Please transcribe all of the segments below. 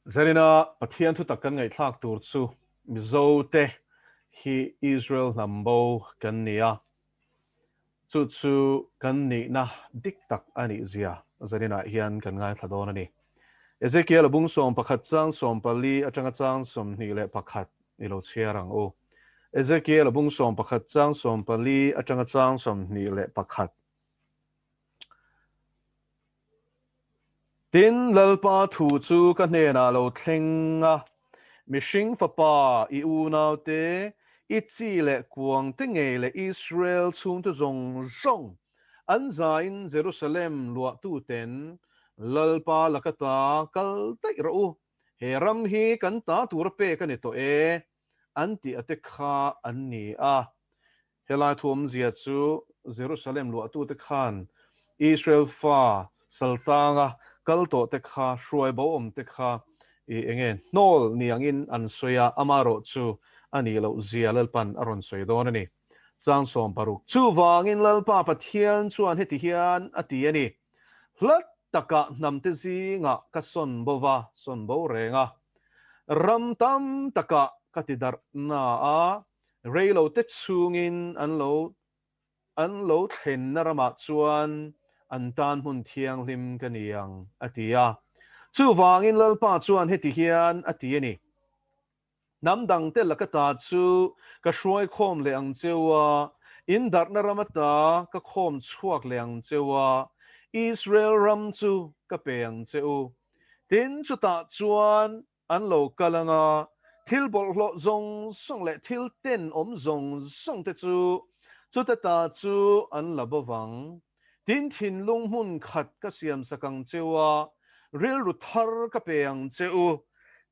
Zarina Pathian thutak kan ngaihthlak tur chu Mizote hi Israel hnam bo kan ni a, chu chu kan nihna dik tak a nih zia Zarinah hian kan ngaithla dawn a ni. Ezekiel a bung 11 chang 14 atanga chang 21 i lo chhiar ang u. Ezekiel a bung 11 chang 14 atanga chang 21. Tin, Lalpa thu chu ka hnenah lo thleng a, Mihring fapa, i unaute, i chi leh kuangte ngei leh Israel chhungte zawng zawng, an zain Jerusalem luahtuten Lalpa laka ta kal daih rawh u, he ram hi kan ta tura pek a ni tawh e, an tih a te kha an ni a. Helai thu awmzia chu Jerusalem luahtute khan Israel fa saltanga kal tawhte kha, hruai bo awmte kha i enge hnawl ni angin an sawi a, amaherawh chu a nih loh zia Lalpan a rawn sawi dawn a ni. Chang 60. Chuvangin Lalpa Pathian chuan heti hian a ti a ni, Hlat takah hnamte zingah ka sawn bo va, sawn bo reng a, ram tam takah ka ti darh na a, Reilote chhungin an lo an lo thlenna ramah chuan an tan hmun thianghlim ka ni ang, a ti a. Chuvangin Lalpa chuan heti hian a ti a ni, Hnam dangte laka ta chu ka hruai khawm leh ang cheu a, in darhna ram ata ka khawm chhuak leh ang cheu a, Israel ram chu ka pe ang che u. Tin, chutah chuan An lo kal ang a, thil bawlhhlawh zawng zawng leh thil tenawm zawng zawng te chu chuta ta chu an la bo vang. Tin, thinlung hmun khat ka siam sak ang cheu a, rilru thar ka pe ang che u.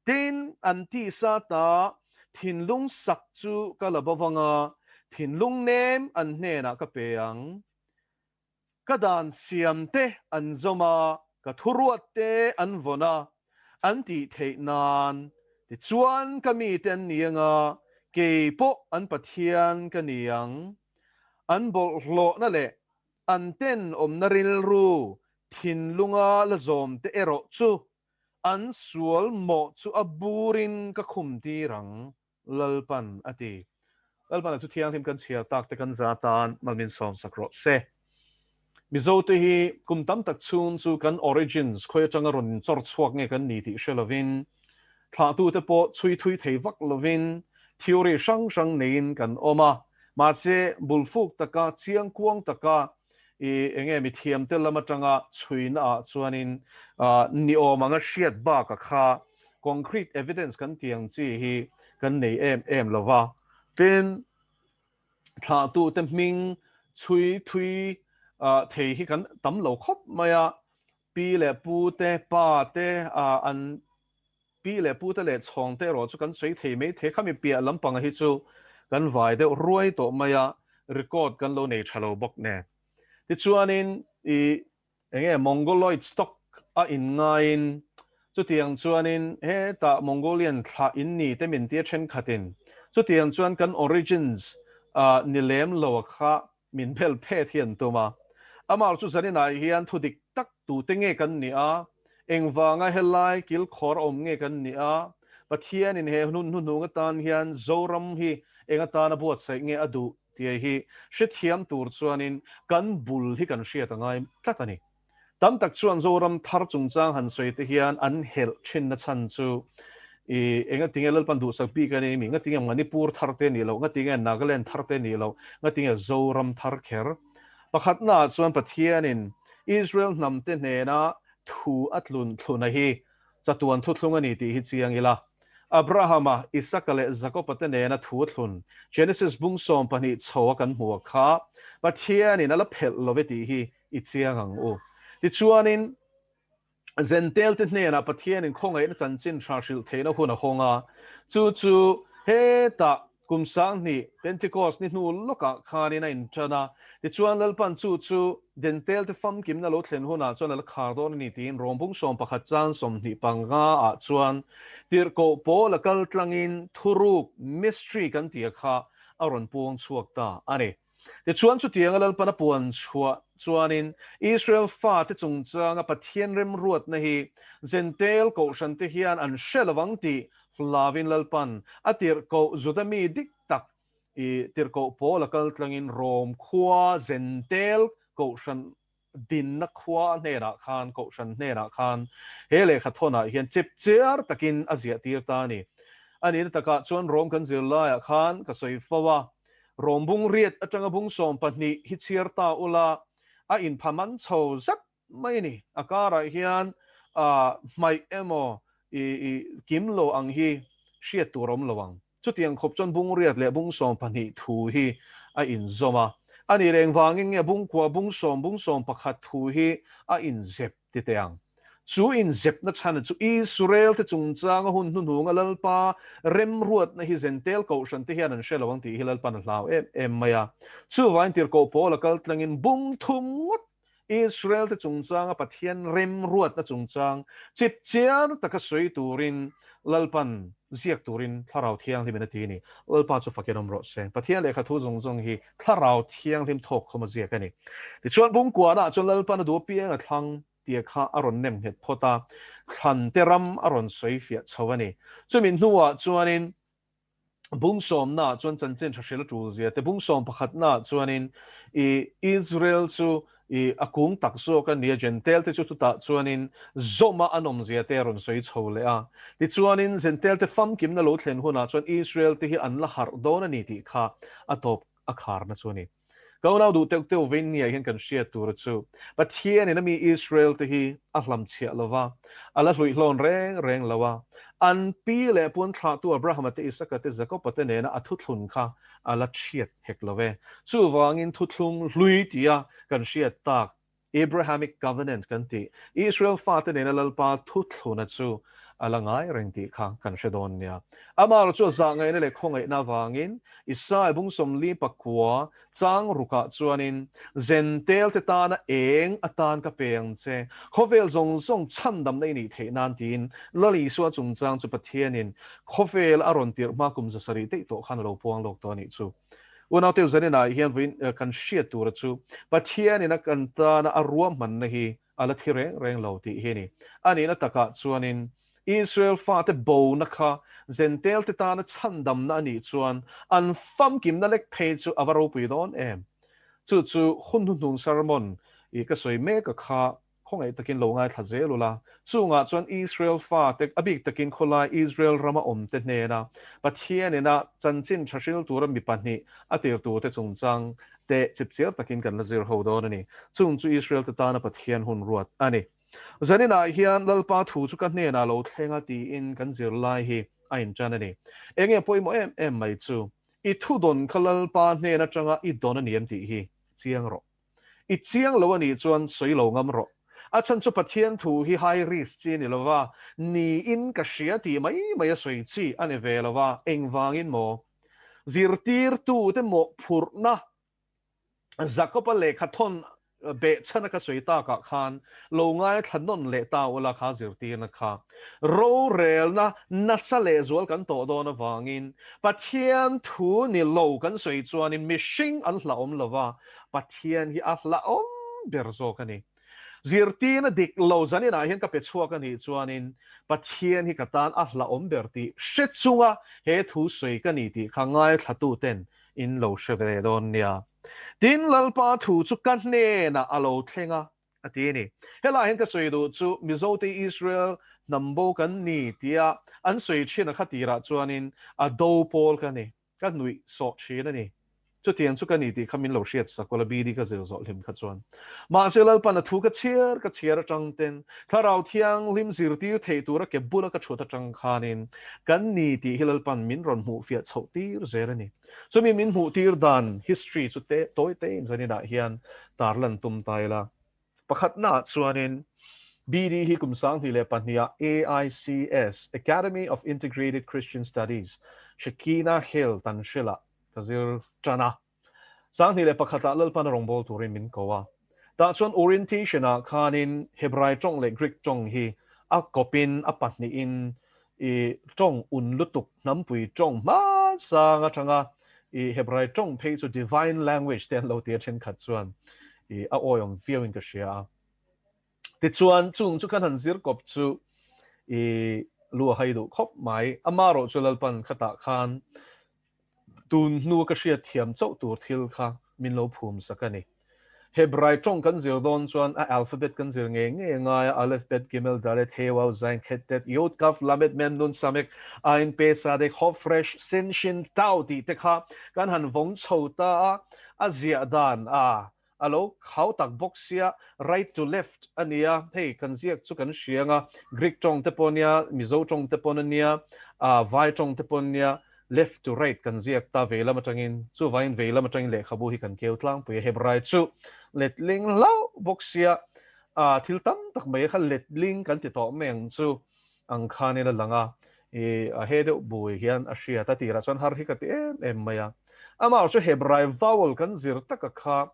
Tin, an tisa ta thinlung sak chu ka la bo vang a, thinlung nem an hnenah ka pe ang. Ka dan siam te an zawm a, ka thuruat te an vawn a, an tih theih nan. Tichuan ka mite an ni ang a, kei pawh an Pathian ka ni ang. An bawlhhlawhna leh an tenawmna rilru thinlunga la zawm te erawh chu an sual mawh chu a burin ka khum tir ang. Lalpan a ti. Lalpan a chu thianghlim kan chhiar tak te kan za tan mal min sawm sak rawh se. Mizo te hi kum tam tak chhung chu kan origins khawi atanga rawn inchawr chhuak nge kan ni tih hre lovin, thlahtu te pawh chhui thui thei vak lovin theory hrang hrang neiin kan awm a. Mahse, bulfuk taka, chiangkuang taka i enge mithiam te lam atanga chhuina ah chuanin ni awm anga hriat bak a kha concrete evidence kan tih ang chi hi kan nei em em lo va. Tin, thlahtu te hming chhui thui thei hi kan tam lo khawp mai a, Pi leh pu te, pa te, an pi leh pu te leh chhawng te erawh chu kan sawi thei mai thei. Khami piah lampanga hi chu kan vai deuh ruai tawh mai a, record kan lo nei tha lo bawk nen. Tichuanin i enge Mongoloid stock a inngaiin chutiang chuanin hetah Mongolian thlah in ni te min tia thenkhatin chutiang chuan kan origins ni lem lo a kha Min bel phet hi an tum a. Amah chu zaninah hian thu dik tak tute nge kan nih a, engvanga helai kilkhawr a awm nge kan nih a, Pathianin he hun hnuhnung atan hian Zoram hi eng atana buatsaih nge a duh tih hi hrethiam tur chuanin kan bul hi kan hriat a ngai tlat a ni. Tam tak chuan Zoram thar chungchang han sawi te hian an helh thinna chhan chu i engatinge Lalpan duhsak bik a ni mi, ngatinge Manipur thar te nih loh, ngatinge Nagaland thar te nih loh, ngatinge Zoram thar kher. Pakhatnaah chuan Pathianin Israel hnamte hnena thu a tlun thluna hi chatuan thuthlung a ni tih hi chiang ila. Abrahama, Isaka leh Jakoba te nena thu a thlun Genesis bung 12 chho a kan hmu a kha Pathianin a la phelh lo ve tih hi i chiang ang u. Tichuanin, Zentelte hnenah Pathianin khawngaihna chanchin tha hrilh theihna hun a hawng a, chu chu hetah kum 2000 Pentecost ni hnu lawkah khanin a intan a. Tichuan, Lalpan chu chu Zentelte famkimna lo thlen hunah chuan a la khar dawn a ni tiin Rom bung 11 chang 25 ah chuan tirhkoh pawl a kal tlangin thuruk, mystery, kan tih a kha a rawn puang chhuak ta a ni. Tichuan chutianga Lalpan a puan chhuah Chuanin, Israel fate chungchanga Pathian remruatna hi Jentail kohhrante hian an hre lo vang tih hlauvin Lalpan a tirhkoh Juda mi dik tak i tirhkoh Paula kal tlangin Rom khua Jentail kohhran dinna khua hnenah khan, kohhran hnenah khan he lehkha thawnah hian chipchiar takin a ziahtir ta a ni. A nihna takah chuan Rom kan zirlaiah khan ka sawi fo a, Rom bung riat atanga bung 12 hi chhiar ta ula, a inpha man chho zat mai a ni. A karah hian hmaih emaw i kim lo ang hi hriat tur a awm lo ang. Chutiang khawp chuan bung riat leh bung 12 thu hi a inzawm a. A nih leh engvangin nge bung kua, bung sawm, bung 11 thu hi a inzep ti teh ang? Chu inzepna chhan chu Israel-te chungchanga hun hnuhnunga Lalpa remruatna hi Zentel kohhrante hian an hre lo ang tih hi Lalpan a hlau em em mai a. Chuvain tirhkoh Paula kal tlangin bung thum ngawt Israel-te chungchanga Pathian remruatna chungchang chipchiar taka sawi turin Lalpan ziak turin Thlarau Thianghlimin a ti a ni. Lalpa chu fakin awm rawh se. Pathian lehkha thu zawng zawng hi Thlarau Thianghlim thawk khawm a ziak a ni. Tichuan bung kuanah chuan Lalpan a duh apiang a thlang tia kha a rawn nem nghet phawt a, thlante ram a rawn sawi fiah chho a ni. Chumi hnuah chuanin bung sawmnaah chuan chanchin tha hril a tul zia te, bung sawm pakhatnaah chuanin i Israel chu i a kung tak zawk a nia, Jentail te chu chutah chuanin zawma an awm zia te a rawn sawi chho leh a. Tichuanin Jentail te famkimna lo thlen hunah chuan Israel te hi an la harh dawn a ni tih kha a tawp a kharna chu a ni. Ka unau duh teuh teuh vein nia hian kan hriat tura chu Pathianin a mi Israel te hi a hlamchhiah lo va, a la hluihlawn reng reng lo a, an pi leh puan thlahtu Abrahama te, Isaka te, Jakoba te nena a thuthlun kha a la chhiat hek lo ve. Chuvangin thuthlung hlui tia kan hriat tak Abrahamic Covenant kan tih, Israel fate nena Lalpa thuthluna chu a la ngai reng tih kha kan hre dawn nia. Amaherawh chu a zahngaihna leh khawngaihna avangin Isaiah bung 49 chang rukah chuanin, Zentel te tana eng atan ka pe ang che, khawvel zawng zawng chhandamna i nih theih nan tiin Lal Isua chungchang chu Pathianin khawvel a rawn tirh hma kum 700 daih tawh khan a lo puang lawk tawh a nih chu. Unaute Zaninah hian vawiin kan hriat tura chu Pathianin a kan tana a ruahmanna hi a la thi reng reng lo tih hi a ni. A nihna takah chuanin Israel fate bona kha Jentail te tana chhandamna a nih chuan an famkimna lek phei chu a va ropui dawn em. Chu chu hun hnuhnung sermon i ka sawi mek a kha Khawngaih takin lo ngaithla zel ula, chungah chuan Israel fate, a bik takin khawlai Israel rama awmte hnena Pathian ina chanchin tha hril tura mi pahnih a tir turte chungchang te chipchiar takin kan la zir ho dawn a ni. Chung chu Israel te tana Pathian hun ruat a ni. Zaninah hian Lalpa thu chu ka hnenah lo thleng a tiin kan zirlai hi a intan a ni. Enge pawimawh em em mai chu i thudawn kha Lalpa hnen atanga i dawn a ni em tih hi chiang rawh. I chiang lo a nih chuan sawi lo ngam rawh. A chhan chu Pathian thu hi high risk chi a ni lo va, niin ka hria tih mai mai a sawi chi a ni ve lo va, engvangin maw? Zirtirtute mawhphurhna Jakob-a lehkha thawn behchhana ka sawi takah khan lo ngaithla nawn leh ta ula kha zirtirna kha rorelna nasa lehzual kan tawh dawn avangin Pathian thu ni lo kan sawi chuanin mihring an hlauhawm lo va, Pathian hi a hlauhawm ber zawk a ni. Zirtirna dik lo zaninah hian ka pe chhuak a nih chuanin Pathian hi ka tan a hlauhawm ber tih hre chunga he thu sawi ka ni tih kha ngaithlatuten in lo hre ve dawn nia. Tin, Lalpa thu chu ka hnenah a lo thleng a, a ti a ni. Helaiah hian ka sawi duh chu Mizote Israel hnam bo kan ni tia an sawi thin a kha tirah chuanin a do pawl ka ni, ka nuih sawh thin a ni. Chutiang chu ka ni tih kha min lo hriat sak ula BD ka zir zawh hlim kha chuan. Mahse Lalpan a thu ka chhiar ka chhiar atang ten Thlarau Thianghlim zirtir theih tura ke bula ka thut atang khanin kan ni tih hi Lalpan min rawn hmuhfiah chhoh tir zel a ni. Chumi min hmuh tir dan history chu te tawi tein zaninah hian tarlan tum ta ila. Pakhatnaah chuanin BD hi kum 2002 ah AICS, Academy of Integrated Christian Studies, Shekinah Hill Tanhril ah ka zir tan a. 2001 ah Lalpan a rawngbâwl turin min ko a. Tah chuan orientation ah khanin Hebrai tawng leh Greek tawng hi a kawpin a pahnihin i tawng un lutuk hnampui tawng hmasang atanga i Hebrai tawng phei chu divine language te an lo ti a thenkhat chuan. I a awihawm viauin ka hria a. Tichuan, chung chu kan han zir kawp chu i lu a hai duh khawp mai. Amarawh chu Lalpan khatah khan tun hnua ka hriat thiam chauh tur thil kha min lo phum sak a ni. Hebrai tawng kan zir dawn chuan a alphabet kan zir ngei ngei a ngai a, Aleph, Bet, Gimel, Dalet, He, Waw, Zain, Khet, Tet, Yod, Kaf, Lamed, Mem, Nun, Samek, Ain, Pe, Sadek, Hof, Resh, Sin, Shin, Tau tih te kha kan han vawng chho ta a, a ziah dan a a lo khau tak bawk sia, right to left a nia, hei kan ziak chu kan hria anga, Greek tawng te pawh nia, Mizo tawng te pawn a nia, Vai tawng te pawn nia, left to right kan ziak ta veilam atangin, chuvangin veilam atangin lehkhabu hi kan keu tlangpui a, Hebrai chu letling hlauh bawk sia, thil tam tak mai kha letling kan ti tawh mai ang chu. Ang khanin a lang a, i a he deuh bui hian a hriat a, tirah chuan har hi ka ti em em mai a. Amah chu Hebrai vowel kan zir taka kha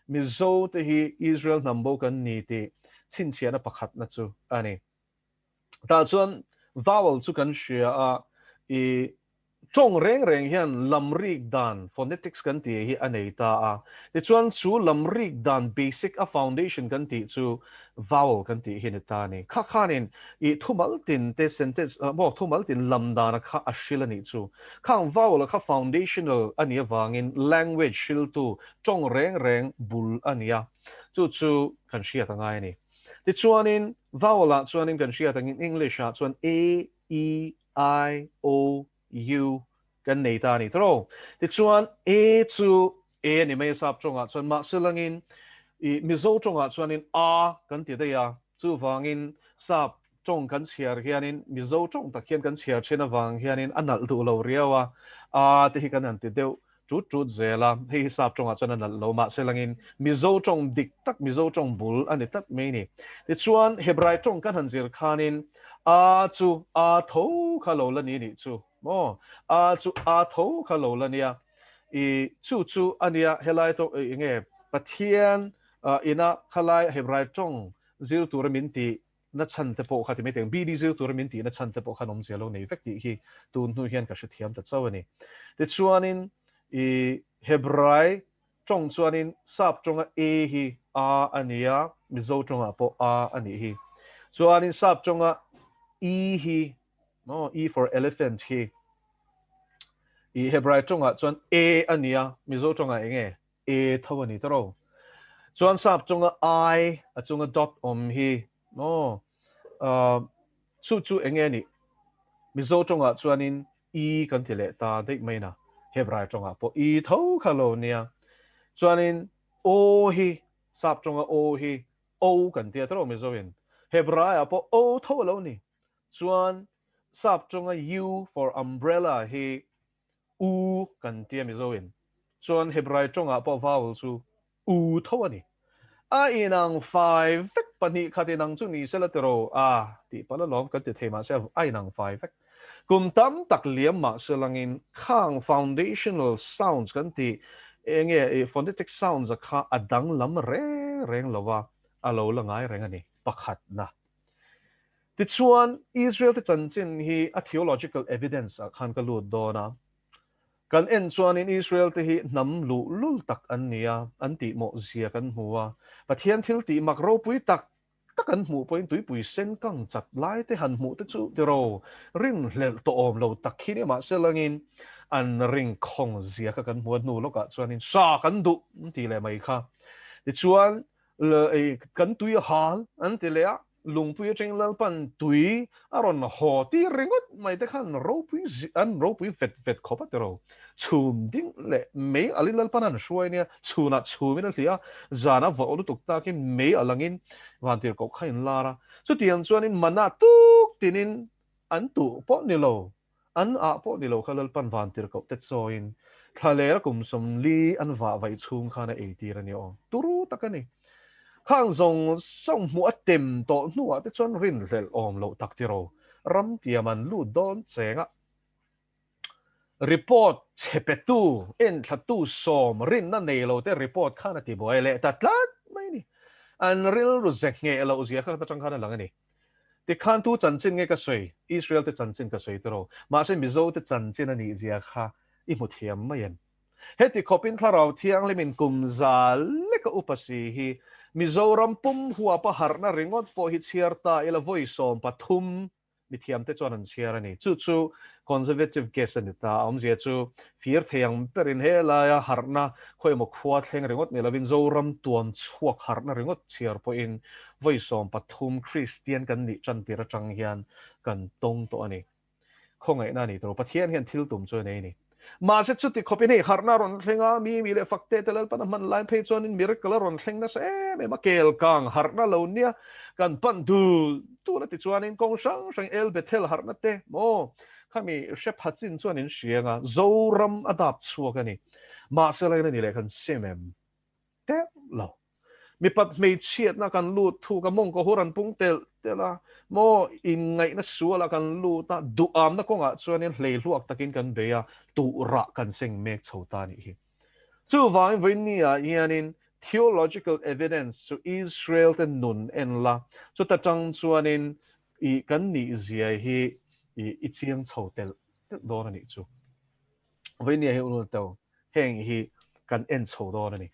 Mizo te hi Israel hnam bo kan ni tih chhinchhiahna pakhatna chu a ni. Tah chuan vowel chu kan hria a, i Tawng reng reng hian lamrik dan, phonetics kan tih hi a nei ta a. Tichuan chu lamrik dan basic a foundation kan tih chu vowel kan tih hi a ni ta a ni. Kha khanin i thumal tin te sentence maw thumal tin lam dana kha a hril a nih chu. Khang vowel a kha foundational a nih avangin language hriltu tawng reng reng bul a ni a. Chu chu kan hriat a ngai a ni. Tichuanin vowel ah chuanin kan hriat angin English ah chuan a, e, I, O, U kan nei ta a ni tawh. Tichuan, A chu A a ni mai a sap tawngah chuan, mahse langin i Mizo tawngah chuanin A kan ti daih a, chuvangin sap tawng kan chhiar hianin Mizo tawng tak hian kan chhiar thin avang hianin a nalh duh lo riau a, A te hi kan han ti deuh Ṭut ṭut zel a, hei hi sap ṭawngah chuan a nalh lo, mahse langin Mizo ṭawng dik tak, Mizo ṭawng bul a ni tlat mai ni. Tichuan, Hebrai ṭawng kan han zir khanin A chu A tho kha lo la ni nih chu maw? A chu A tho kha lo la nia. I chu chu a nia, helai tawng eng nge Pathian ina khalai Hebrai ṭawng zir tura min tih na chhan te pawh kha ti mai teng, BD zir tura min tihna chhan te pawh khan awmzia lo nei vek tih hi tun hnu hian ka hrethiam ta chauh a ni. Tichuanin i Hebrai tawng chuanin sap tawnga A hi A a ni a, Mizo tawngah pawh A a nih hi. Chuanin sap tawnga E hi, no, E for elephant hi i Hebrai tawngah chuan E a ni a, Mizo tawngah eng nge? E tho a ni ta ro. Chuan sap chunga I a chunga dot awm hi maw chu chu eng nge nih? Mizo tawngah chuanin I kan ti leh ta daih mai na, Hebrai tawngah pawh I tho kha lo nia. Chuanin O hi sap tawnga O hi O kan tia ta ro Mizoin. Hebraiah pawh O tho a lo ni. Chuan sap tawnga U for umbrella hi U kan tia Mizoin chuan Hebrai tawngah pawh vowel chu U tho a ni. A inang fai vek pahnih khat inang chu ni sela tiraw a tih palh alawm kan ti thei mahse a inang fai vek. Kum tam tak liam mahse langin khang foundational sounds kan tih enge i phonetic sounds a kha a danglam reng reng lo a, a lo la ngai reng a ni pakhatna. Tichuan, Israel-te chanchin hi a theological evidence-ah khan ka lut dawn a. Kan en chuanin Israel-te hi hnam luhlul tak an ni a, an tihmawh zia kan hmu a. Pathian thil tih mak ropui tak tak an hmuh pawhin tuipui sen kang chat lai te han hmuh te chu tiro rinhlelh tawh awm lo tak hi nia mahse langin an ringkhawng zia kha kan hmu a, hnu lawkah chuanin sa kan duh an ti leh mai kha. Tichuan, kan tui a hal an ti leh a, Lungpui atangin Lalpan tui a rawn haw tir ringawt mai te khan ropui an ropui vet vet khawp a tiro. Chhum ding leh mei alin Lalpan an hruai nia, chhunah chhumin a hliah a, zanah vawh lutuk takin mei a langin vantirhkoh kha in lar a. Chutiang chuanin mana tuk tinin an tuh pawh ni lo. An ah pawh ni lo kha Lalpan vantirhkoh te chawiin thlalera kum 40 an vah vaih chhung khan a eitir a ni aw. Turu tak a ni. Khang zawng zawng hmuh a tem tawh hnuah te chuan rinhlelh awm loh tak tiro ram tiam an lut dawn cheng a. Report chhe petu, enthlatu sawm rinna nei lo te report khan a ti buai leh ta tlat mai a ni. An rilru ze ngheh loh zia kha atang khan a lang a ni. Tikhan tu chanchin nge ka sawi? Israel te chanchin ka sawi tiraw? Mahse Mizo te chanchin a nih zia kha i hmu thiam mai em? Heti khawpin Thlarau Thianghlimin kum za leka upa si hi Mizoram pum huapa harhna ringawt pawh hi chhiar ta ila vawi 13 mithiamte chuan an chhiar a ni. Chu chu conservative guess a ni ta. A awmzia chu fir thei ang berin he laia harhna khawi emaw khua thleng ringawt ni lovin Zoram tuam chhuak harhna ringawt chhiar pawhin vawi 13 Kristian kan nih tantir atang hian kan tawng tawh a ni. Khawngaihna a ni tawh. Pathian hian thil tum chu a nei a ni. Mahse chuti khawpin hei harhna a rawn thleng a, mi mi leh fakte te Lalpan a hman lai phei chuanin miracle a rawn thleng nasa em em a, kel kang harhna lo nia kan pan dul dul a ti chuanin kawng hrang hrang El Bethel harhna te maw khami hre pha chin chuan in hriang a, Zoram a dap chhuak a ni. Mahse lain a ni leh kan sim em? Teuh lo. Mipat hmeichhiatna kan lut thuk a, mawngkaw hur an pung telh telh a, maw inngaihna sualah kan lut a, duhamna kawngah chuanin hleihluak takin kan bei a, tuhrah kan seng mek chho ta a nih hi. Chuvangin vawiinniah hianin theological evidence chu Israel te nun en la, chuta tang chuanin i kan nihzia hi i chiang chho telh telh dawn a nih chu. Vawinia hi unul to heng hi kan en chho dawn a ni.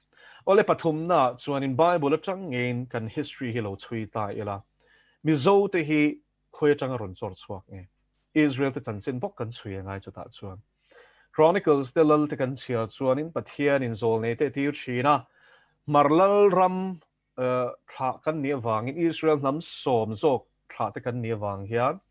Awle pathumna ah chuanin Bible atang ngeiin kan history hi lo chhui ta ila, Mizo te hi khawi atanga rawn chawr chhuak nge? Israel te chanchin bawk kan chhui a ngai chutah chuan. Chronicles te lal te kan chhiar chuanin Pathianin zawlnei te a tir thin a, Hmar lal ram thlah kan nih avangin Israel hnam sawm zawk thlah te kan nih avang hian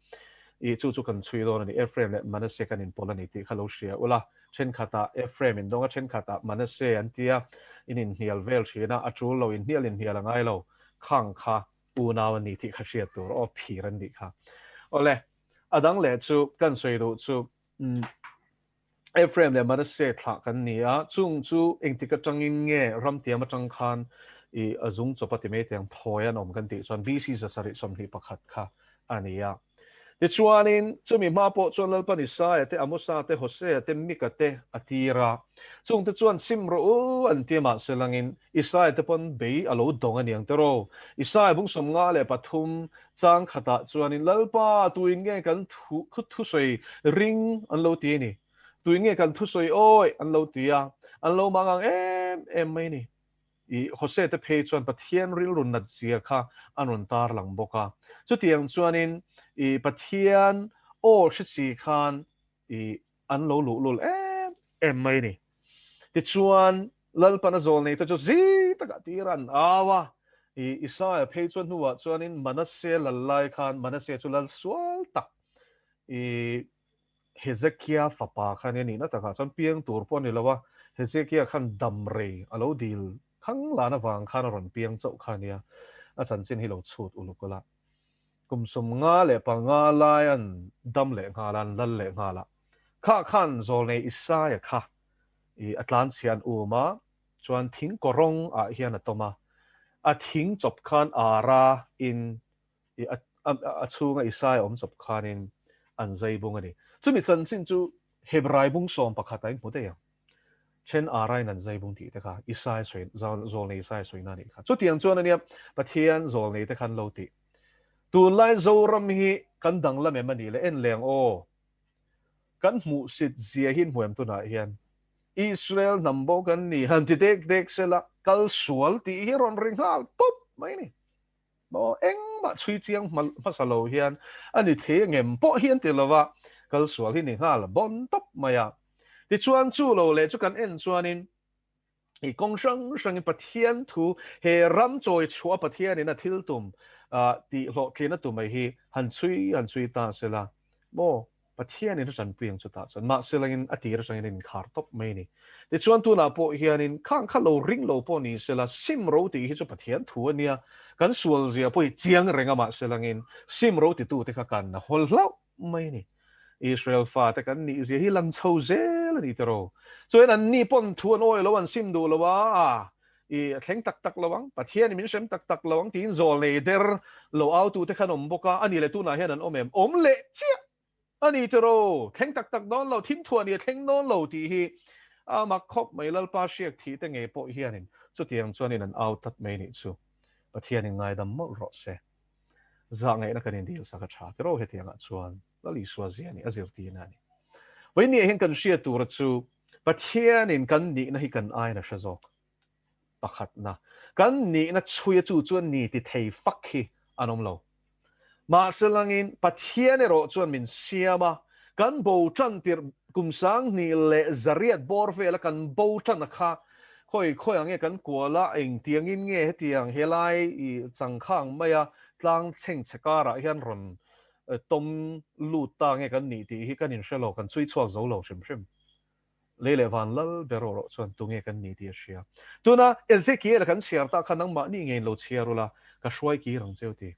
i chu chu kan chhui dawn a ni. Ephraim leh Manasseh kan inpawlh a ni tih kha lo hria ula. Thenkhatah Ephraim in dawng a, thenkhatah Manasseh an ti a, in inhnial vel thin a, a tul lo, inhnial inhnial a ngai lo, khang kha unau a ni tih kha hriat tur aw, phir an nih kha. Awle, a dang leh chu kan sawi duh chu umm. Ephraim leh Manasseh thlah kan ni a, chung chu engtik atangin nge ramtiam atang khan i a zung chawp a ti mai tiang phawi an awm kan tih chuan BC 721 kha a ni a. Tichuanin chumi hma pawh chuan Lalpan Isaia te, Amosa te, Hosea te, Mika te a tir a, chungte chuan sim rawh u an ti a mahse langin Isaia te pawn bei a lo dawng a niang tiraw. Isaia bung 53 Chang khatah chuanin, Lalpa, tuin nge kan thu thusawi ring an lo ti a ni? Tuin nge kan thusawi awi an lo ti a? An lo mang ang em em mai a ni. I Hosea te phei chuan Pathian rilru nat zia kha an rawn tar lang bawk a. Chutiang chuanin i Pathian aw hre si khan i an lo luhlul em em mai a ni. Tichuan, Lalpana zawlneite chu zing takah tir an au a, i Isaia phei chuan hnuah chuanin Manasseh lal lai khan Manasseh chu lal sual tak, i Hezekia fapa kha nia nihna takah chuan piang tur pawh a ni lo a, Hezekia khan dam rei a lo dil khang lan avang khan a rawn piang chauh kha nia, a chanchin hi lo chhut uluk ula. Kum 55 lai an dam leh nghal a, an lal leh nghal a. Kha khan zawlnei Isaia kha i a tlanchhia an um a, chuan thing kawrawng ah hian a tawm a. A thing chawp khan ara in i a a chhunga Isaia awm chawp khanin an zai bung a ni. Chumi chanchin chu Hebrai bung 11 ah in hmu daih ang. Then arain an zai bung tih te kha Isai sawi, zawlnei Isai sawina a nih kha. Chutiang chuan ania Pathian zawlnei te khan lo tih. Tunlai Zoram hi kan danglam em a nih le en leng aw. Kan hmuhsit zia hi hmuem tunah hian Israel hnam bo kan ni han ti dek dek sela kal sual tih hi rawn ri nghal pawp mai ni. Maw engmah chhui chiang hmasa lo hian a ni thei angem pawh hi an ti lo va, kal sual hi ni nghal bawn tawp mai a. Tichuan chu lo leh chu kan en chuanin i kawng hrang hrangin Pathian thu he ram chawi chhuah Pathianin a thil tum tih hlawhtlin a tum mai hi han chhui han chhui ta sela maw Pathianin a tanpui ang chutah chuan mahse langin a tir atangin a inkhar tawp mai a ni. Tichuan tunah pawh hianin khang kha lo ring lo pawh ni sela sim ro tih hi chu Pathian thu a nia, kan sual zia pawh hi chiang reng a mahse langin sim ro titute kha kan hawl hlauh mai a ni. Israel fate kan nih zia hi lang chho zel a ni tiraw. Chuan anni pawn thu an awih lo an sim duh lo a, i a thleng tak tak lo ang, Pathianin min hrem tak tak lo ang tiin zawl nei der lo autute khan awm bawk a, a ni leh tunah hian an awm em? Awm leh chiah a ni tiraw, thleng tak tak dawn lo, thim thuah ni a thleng dawn lo tih hi a mak khawp mai, Lalpa hriak thih te ngei pawh hianin chutiang chuanin an au tlat mai nih chu Pathianin ngaidam mawlh rawh se. Zah ngaihna kan indil sak a tha tiraw hetiangah chuan Lal Isua zia nih a zirtirna a ni. Vawiin ni ah hian kan hriat tura chu. Pathianin kan nihna hi kan aiin a hre zawk. Pakhatna, kan nihna chhuia chu chuan ni ti thei fak hi an awm lo. Mahse langin Pathian erawh chuan min siam a, kan bo tan tirh kum 2008 bawr vela kan bo tan a kha khawi khawi ang nge kan kual a, engtiangin nge hetiang helai i changkhang maia tlang chhengchhe karah hian rawn tawm lut ta nge kan nih tih hi kan inhre lo, kan chhui chhuak zo lo hrim hrim. Lei leh van lal ber erawh chuan tunge kan ni tih a hria. Tuna Ezekiel-a kan chhiar tah khan nangmahni ngeiin lo chhiar ula, ka hruai kir ang cheu ti.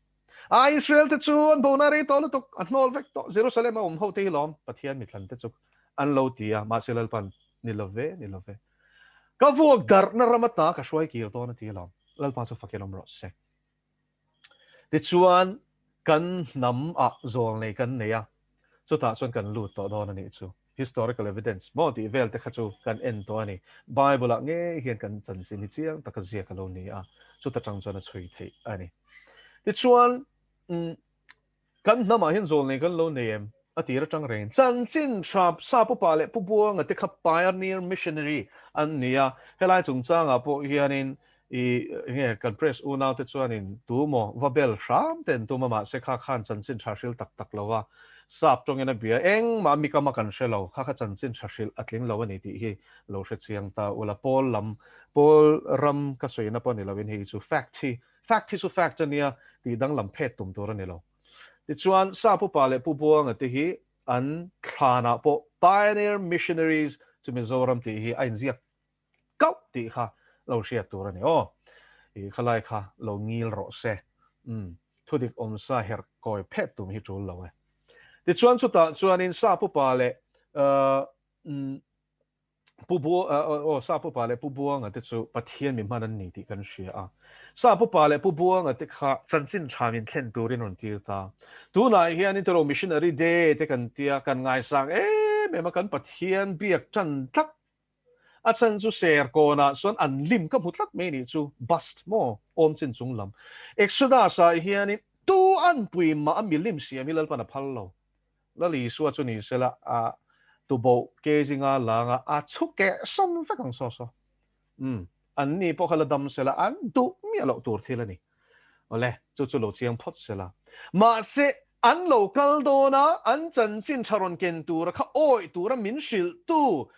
A Israel-te chu an bona rei tawh lutuk, a hnawl vek tawh. Jerusalem-a awm ho te hi lawm Pathian mithlan te chu an lo ti a, mahse Lalpan, Ni lo ve, ni lo ve. Ka vuak darhna ram ata ka hruai kir dawn a ti alawm. Lalpa chu fakin awm rawh se. Tichuan, kan hnam ah zawl nei kan nei a, chutah chuan kan lut tawh dawn a nih chu. Historical evidence maw tih vel te kha chu kan en tawh a ni. Bible ah ngei hian kan chanchin hi chiang taka ziak a lo ni a, chuta tang chuan a chhui theih a ni. Tichuan, umm. Kan hnamah hian zawlnei kan lo nei em? A tir atang reng. Chanchin tha Sa Pupa leh Pu Buanga te kha pioneer missionary an ni a, helai chungchangah pawh hianin i enge kan press unau te chuanin tu maw va bel hram te an tum a, mahse kha khan chanchin tha hril tak tak lo a, sap tawngin a bia engmah mikama kan hre lo, kha kha chanchin tha hrilh a tling lo a ni tih hi lo hre chiang ta ula. Pawl lam, pawl ram ka sawina pawh ni loin hei chu fact hi Fact hi chu fact a nia tih danglam phet tum tur a ni lo. Tichuan, Sa Pupa leh Pu Buanga te hi an thlanah pawh Pioneer Missionaries to Mizoram tih hi a inziak kauh tih kha lo hriat tur a ni aw. I khalai kha lo ngil rawh se. Umm, thudik awmsa herh kawi phet tum hi tul lo e. Tichuan chutah chuanin Sa Pupa leh umm Pu Bu aw Sa Pupa leh Pu Buanga te chu Pathian mi hman an ni tih kan hria a. Sa Pupa leh Pu Buanga te kha chanchin tha min thlen turin rawn tir ta. Tunah hian Intero Missionary Day te kan tia kan ngaisang em em a kan Pathian biak tan tlat. A chhan chu Serkawnah chuan an lim ka hmu tlat mai nih chu bust maw awm chin chung lam. Exodus ah hianin tu an pui mah a milim siam hi Lalpan a phal lo. Lal Isua chu ni sela a tuboh ke zinga langa a chhu keh sawm vek ang saw saw. Umm, an ni pawh kha la dam sela an duh miah loh tur thil a ni. Awle, chu chu lo chiang phawt sela. Mahse, an lo kal dawn a, an chanchin tha rawn ken tura kha awih tura min hrilhtu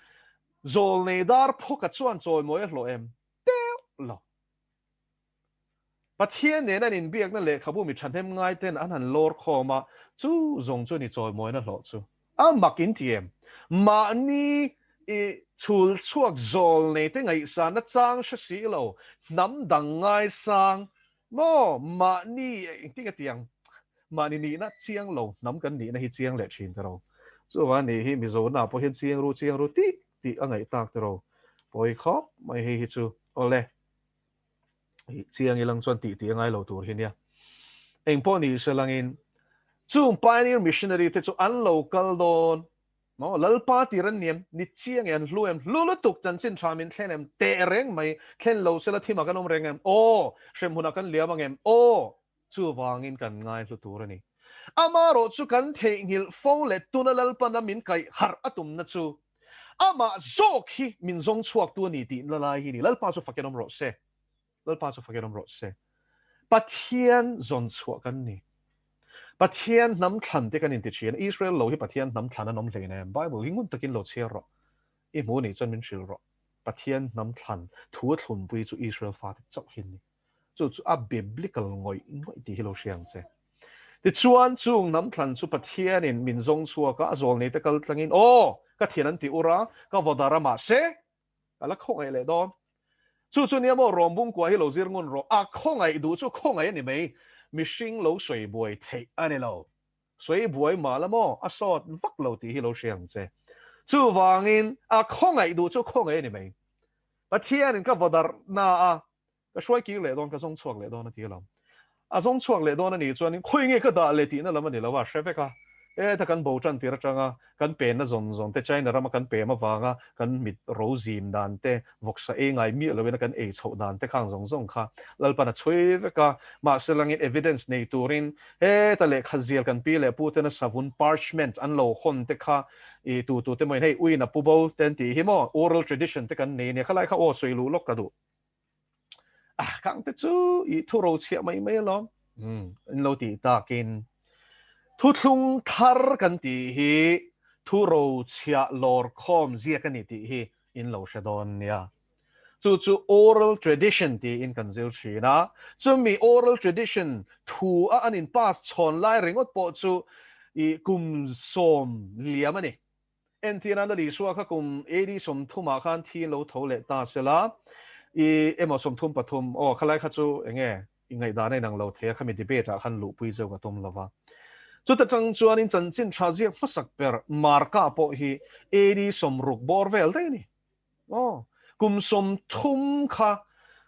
Zawlnei dar phawka chuan chawimawi a hlawh em? Teuh lo. Pathian nen an inbiakna lehkhabu mi thahnem ngai ten an han lawr khawm a, chu zawng chu ni chawimawina hlawh chu. A mak in ti em? Mahni i chhul chhuak zawl nei te ngaihsanna chang hre si lo, hnam dang ngaisang maw? Mahni engtin nge ti ang? Mahni nihna chiang lo hnam kan nihna hi chiang leh thin tiraw? Chuvang nih hi Mizona pawh hian chiang ru chiang ru tih tih a ngaih tak tiraw? Pawi khawp mai hei hi chu. Awle. Chiang ilang chuan tih tih a ngai lo tur hi nia. Engpawh ni se langin chung pioneer missionary te chu an lo kal dawn maw? Lalpa tir an ni em? Ni chiang e an hlu em? Hlu lutuk chanchin tha min thlen em? Teh reng mai thlen lo sela thimah kan awm reng em? Aw! Hremhmunah kan liam ang em? Aw! Chuvangin kan ngai hlu tur a ni. Amarawh chu kan theihnghilh fo leh tuna Lalpana min kaih harh a tumna chu Amah zawk hi min zawng chhuaktu a ni tih la lai hi ni. Lalpa chu fakin awm rawh se. Lalpa chu fakin awm rawh se. Pathian zawn chhuah kan ni. Pathian hnam thlan te kan inti thin a. Israel lo hi Pathian hnam thlan an awm hlein em? Bible hi ngun takin lo chhiar rawh. I hmu nih chuan min hrilh rawh. Pathian hnam thlan thu a thlunpui chu Israel fate chauh hi an ni. Chu chu a biblical ngawih ngawih tih hi lo hria ang che. Tichuan, chung hnam thlan chu Pathianin min zawng chhuak a, a zawlneite kal tlangin, Aw, ka thian an ti ur a, ka vaw dar a, mahse, ka la khawngaih leh dawn. Chu chu nia maw, Rawmbung kua hi lo zir ngun rawh, a khawngaih duh chu khawngaih a ni mai, mihring lo sawi buai theih a ni lo. Sawi buai mah la maw, a sawt vak lo tih hi lo hria ang che. Chuvangin, a khawngaih duh chu khawngaih a ni mai. Pathianin ka vaw darh na a, Ka hruai kir leh dawn, ka zawng chhuak leh dawn a ti alawm. A zawng chhuak leh dawn a nih chuanin khawi nge ka dah leh tihna lam a ni lo a, hre vek a. Heta kan bo tan tir atanga kan penna zawn zawn te, China rama kan pem avanga kan mit ro zim dan te, vawksa ei ngai miah loin a kan ei chhoh dan te khang zawng zawng kha Lalpan a chhui vek a. Mahse langin evidence nei turin heta lehkha zial kan pi leh pu tena savun parchment an lo hawn te kha. I tu tu te maw in hei uiin a pu bo te an tih hi maw oral tradition te kan nei ania khalai kha aw sawi luh lawk ka duh. Ah khang te chu i thu ro chhiah mai mai alawm. Umm in lo tih takin thuthlung thar kan tih hi thu ro chhiah lawr khawm ziak a ni tih hi in lo hre dawn nia. Chu chu oral tradition tiin kan zir thin a, chumi oral tradition thu a an in pass chhawn lai ringawt pawh chu i kum sawm liam a ni. Entirna Lal Isua kha kum AD 30 ah khan thi in lo tho leh ta sela, i emaw 33, aw khalai kha chu enge i ngaihdan a inang lo thei a, khami debate ah khan luhpui zeuh ka tum lova. Chuta tang chuanin chanchin tha ziak hmasak ber Marka pawh hi AD 60 bawr vel daih a ni. Aw, kum 30 kha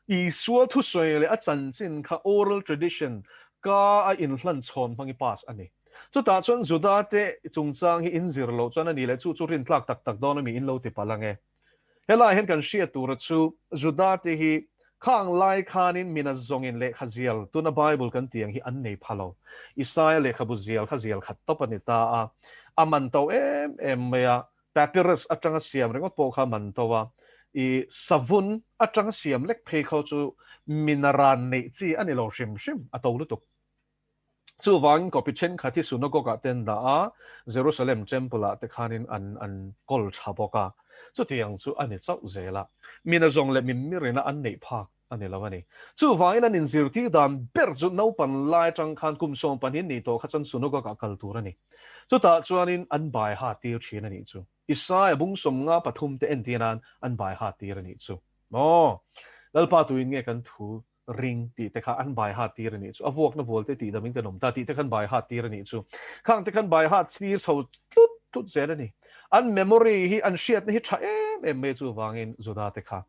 Isua thusawi leh a chanchin kha oral tradition ka a inhlan chhawn hmang i pass a ni. Chutah chuan Juda te chungchang hi in zir loh chuan a ni leh chu chu rintlak tak tak dawn a mi in lo ti palh ang e. Helai hian kan hriat tura chu Juda te hi khang lai khanin mina zawngin lehkha zial tuna Bible kan tih ang hi an nei pha lo. Isaia lehkhabu zial kha zial khat tawp a ni ta a, a man to em em mai a, Papyrus atanga siam ringawt pawh kha man to a, i savun atanga siam lek phei kho chu minaran neih chi a ni lo hrim hrim, a to lutuk. Chuvangin copy thenkhat hi synagogue ah te an dah a, Jerusalem temple ah te khanin an an kawl tha bawk a, chutiang chu a ni chauh zel a, mina zawng leh mimmirina an neih phak a ni lo a ni. Chuvangin an inzirtir dan ber chu naupan lai atang khan kum 12 nih tawh kha chuan synagogue ah kal tur a ni. Chutah chuanin an bai ha tir thin a nih chu. Isaia bung 53 te entir nan an bai ha tir a nih chu. Maw? Lalpa tuin nge kan thu ring tih te kha an bai ha tir a nih chu. A vuakna vual te tih damin kan awm ta tih te khan bai ha tir a nih chu. Khang te khan bai ha tir chho tlut tlut zel a ni. An memory hi an hriatna hi tha em em mai chuvangin Juda te kha.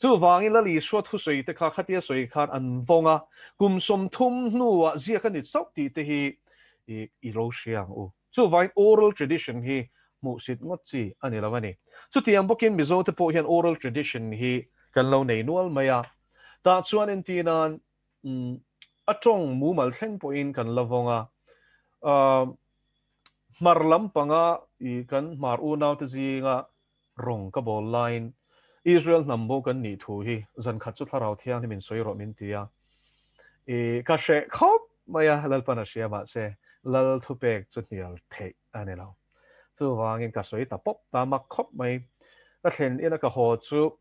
Chuvangin Lal Isua thusawi te kha khatia sawi khan an vawng a, kum 30 hnuah ziak a ni chauh tih te hi i ro hria ang u. Chuvangin oral tradition hi hmuhsit ngawt chi a ni lo a ni. Chutiang bawkin Mizo te pawh hian oral tradition hi kan lo nei nual mai a, tah chuan entir nan a tawng mumal thleng pawhin kan la vawng a, hmar lampanga i kan hmar unaute zinga rawng ka bawl laiin Israel hnam bo kan nih thu hi zan khat chu Thlarau Thianghlim in sawi rawh min ti a, i ka hreh khawp mai a, Lalpan a hria mahse Lal thupek chu hnial theih a ni lo. Chuvangin ka sawi ta pawp ta mak khawp mai. Ka thlen ina ka haw chu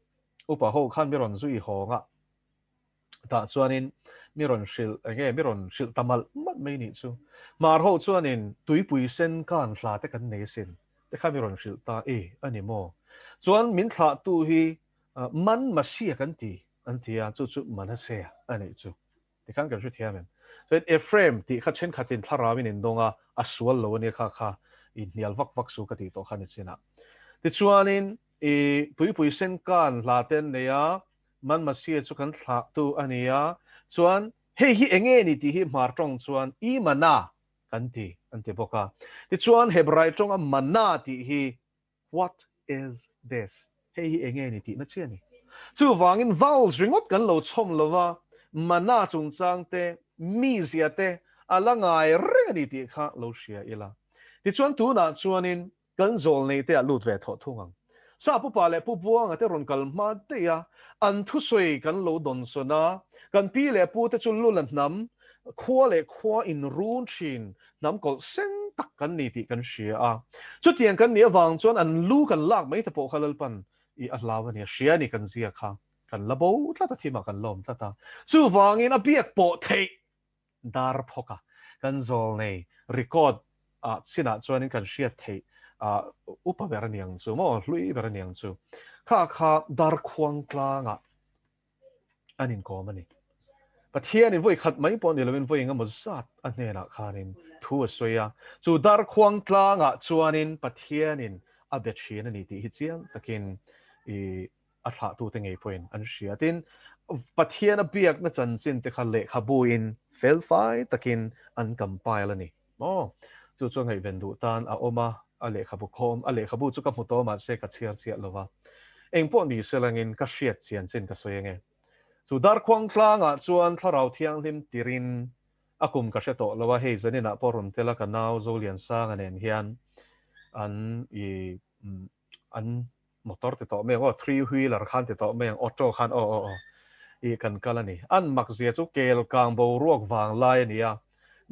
upa ho khan mi rawn zui hawng a, Tah chuanin mi rawn hrilh, enge mi rawn hrilh ta malh malh mai nih chu. Hmar ho chuanin tuipui sen kan hla te kan nei asin te kha mi rawn hrilh ta e a ni maw? Chuan min thlahtu hi Man Masia kan ti an ti a, chu chu Manasea a nih chu. Tikhan kan hrethiam em? Chuan Ephraim tih kha thenkhatin thlarauin in dawng a, a sual lo ania kha kha i hnial vak vak su ka tih tawh kha ni chinah. Tichuanin i tuipui sen kan hla te an nei a, Man Masia chu kan thlahtu a ni a, chuan hei hi eng nge ni tih hi Hmar tawng chuan i mana kan ti an ti bawk a. Tichuan Hebrai tawnga mana tih hi what is this? Hei hi eng nge ni tihna chiah a ni. Chuvangin vowels ringawt kan lo chhawm lo va, mana chungchang te, mizia te a la ngai reng a ni tih kha lo hria ila. Tichuan tunah chuanin Kan zawl nei te ah lut ve thawh thung ang. Sa pupa leh pu Buanga te rawn kal hma daih a, an thusawi kan lo dawn sawn a, kan pi leh pu te chu lula hnam, khua leh khua in run thin hnam kawlh sen tak kan ni tih kan hria a. Chutiang kan nih avang chuan an lu kan lak mai te pawh kha Lalpan i a hlau a ni, a hria a ni kan zia kha kan la bo tlat a, thimah kan la awm tlat a. Chuvangin a biak pawh theih dar phawk a, kan zawl nei record ah chinah chuanin kan hriat theih ah upa ber a ni ang chu maw, hlui ber a ni ang chu. Kha kha dar khuang tlangah an inkawm a ni. Pathianin vawi khat mai pawh ni loin vawi engemaw zat a hnenah khanin thu a sawi a, chu dar khuang tlangah chuanin Pathianin a be thin a ni tih hi chiang takin i a thlahtute ngei pawhin an hria. Tin, Pathiana biakna chanchin te kha lehkhabuin felfai takin an compile a ni. Maw? Chu chu a ngaihven duh tan a awm a, a lehkhabu khawm, a lehkhabu chu ka hmu tawh mahse ka chhiar chiah lo va. Eng pawh ni se langin ka hriat chian chin ka sawi ange. Chu Darkhuang tlangah chuan Thlarau Thianghlim tirin A kum ka hre tawh lo a, hei zaninah pawh rawn tel a ka nau Zoliansanga nen hian. An i an motor ti tawh mai ang aw, three wheeler khan ti tawh mai ang, auto khan aw aw aw i kan kal a ni. An mak zia chu kel kang boruak vang lai a ni a,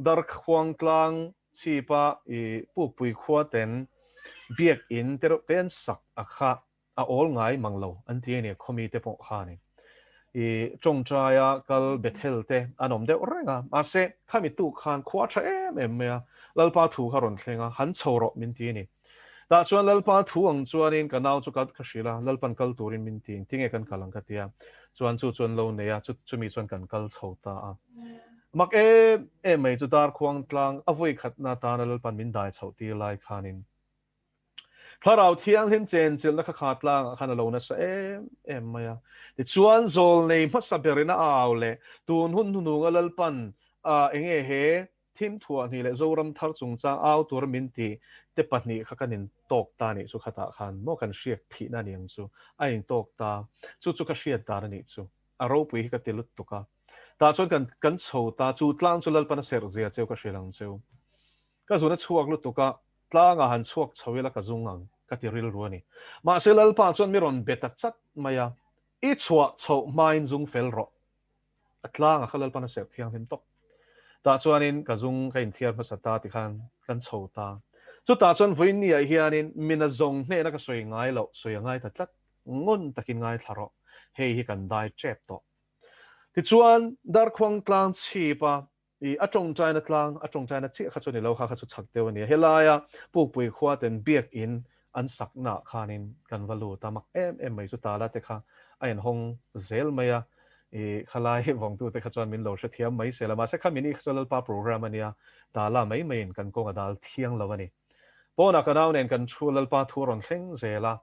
Darkhuangtlang chhipa i Pukpui khua ten biak in te reuh te an sak a kha a awl ngai mang lo an ti a ni, khawmi te pawh khanin i tawngtaia kal Bethel te an awm deuh reng a, mahse khami tuk khan khua tha em em mai a, Lalpa thu kha rawn thleng a, han chho rawh min ti a ni. Tah chuan Lalpa thu ang chuanin ka nau chu ka ka hrilh a, Lalpan kal turin min ti, engtinge kan kal ang ka ti a, chuan chu chu an lo nei a, chu chumi chuan kan kal chho ta a. Mak em em mai chu Darkhuang tlang a vawi khatna atana Lalpan min dai chhoh tir lai khanin Thlarau Thianghlim chenchilhna kha kha tlangah khan a lo nasa em em mai a. Tichuan zawlnei hmasa berin a au leh tun hun hnuhnunga Lalpan a enge he thim thuahhnih leh Zoram thar chungchang au tura min tih te pahnih kha kan intawk ta nih chu khatah khan maw kan hriak thihna a ni ang chu a intawk ta. Chu chu ka hriat dan a nih chu. A ropui hi ka ti lutuk a. Tah chuan kan kan chho ta chu tlang chu Lalpan a serh zia cheu ka hrilh ang cheu. Ka zun a chhuak lutuk a, tlangah han chhuak chho ila ka zung ang, ka ti rilru a ni. Mahse Lalpa chuan mi rawn be ta chat mai a, I chhuah chhoh hmain zung fel rawh. A tlangah kha Lalpan a serh thianghlim tawp. Tah chuanin ka zung ka inthiar hmasa ta tikhan kan chho ta. Chutah chuan vawiinniah hianin mina zawng hnehna ka sawi ngai loh, sawi a ngai ta tlat. Ngun takin ngaithla rawh, hei hi kan dai tep tawh. Tichuan Darkhuang tlang chhip a I a tawngtaina tlang, a tawngtaina chiah kha chu ni lo, kha kha chu chak deuh a ni a. Helaia Pukpui khua ten biak in an saknaah khanin kan va lut a, mak em em mai chu tala te kha a inhawng zel mai a, i khalai vawngtute kha chuan min lo hrethiam mai sela, mahse khami ni kha chu Lalpa program a nia, tala mai maiin kan kawng a dal thiang lo a ni. Pawnah ka nau nen kan thu Lalpa thu a rawn thleng zel a,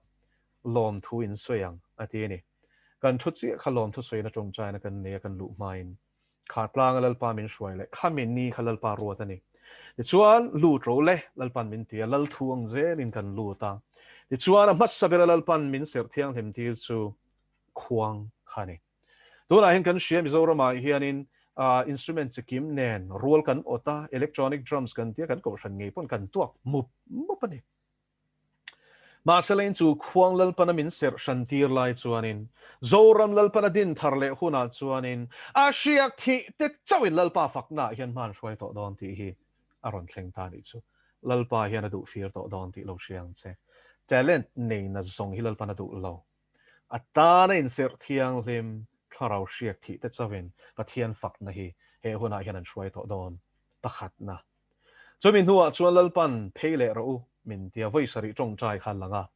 lawmthu in sawi ang a ti a ni. Kan thu chiah kha lawmthu sawiin a tawngtaina kan nei a, kan luh hmain. Kha tlanga Lalpa min hruai leh kha min ni kha Lalpa ruat a ni. Tichuan, lut ro le, Lalpan min ti a, Lal thu ang zelin kan lut a. Tichuan, a hmasa bera Lalpan min serh thianghlim tir chu khuang kha a ni. Tunah hian kan hria Mizoramah hianin instrument chikim nen rual kan awt a, electronic drums kan tia kan kohhran ngei pawn kan tuak mup mup a ni. Mahselain chu khuang Lalpana min serh hran tir lai chuanin, Zoram Lalpana din thar leh hunah chuanin a hriak thih te chauhin Lalpa faknaah hian hma an hruai tawh dawn tih hi a rawn thleng ta nih chu. Lalpa hian a duh fir tawh dawn tih lo hria ang che. Talent neina zawng hi Lalpan a duh lo. A tana inserh thianghlim thlarau hriak thih te chauhin Pathian fakna hi he hunah hian an hruai tawh dawn pakhatna. Chumi hnuah chuan Lalpan phei leh rawh u min tia vawi sarih tawngtai kha lang a.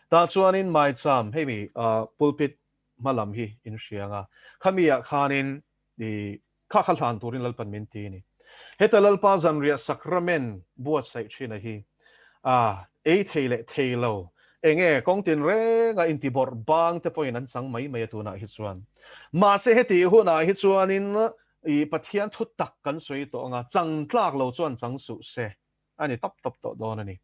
Tah chuanin maicham hei mi pulpit hma lam hi in hria ang a, khami ah khanin i kha kha hlan turin Lalpan min ti a ni. Heta Lalpa zanriah sakramen buatsaih thin a hi a ei thei leh thei lo enge kawng tinrenga intibawrh bang te pawhin an chang mai mai a tunah hi chuan. Mahse hetih hunah hi chuanin I Pathian thu tak kan sawi tawh anga chang tlak lo chuan chang suh se a ni tawp tawp tawh dawn a ni.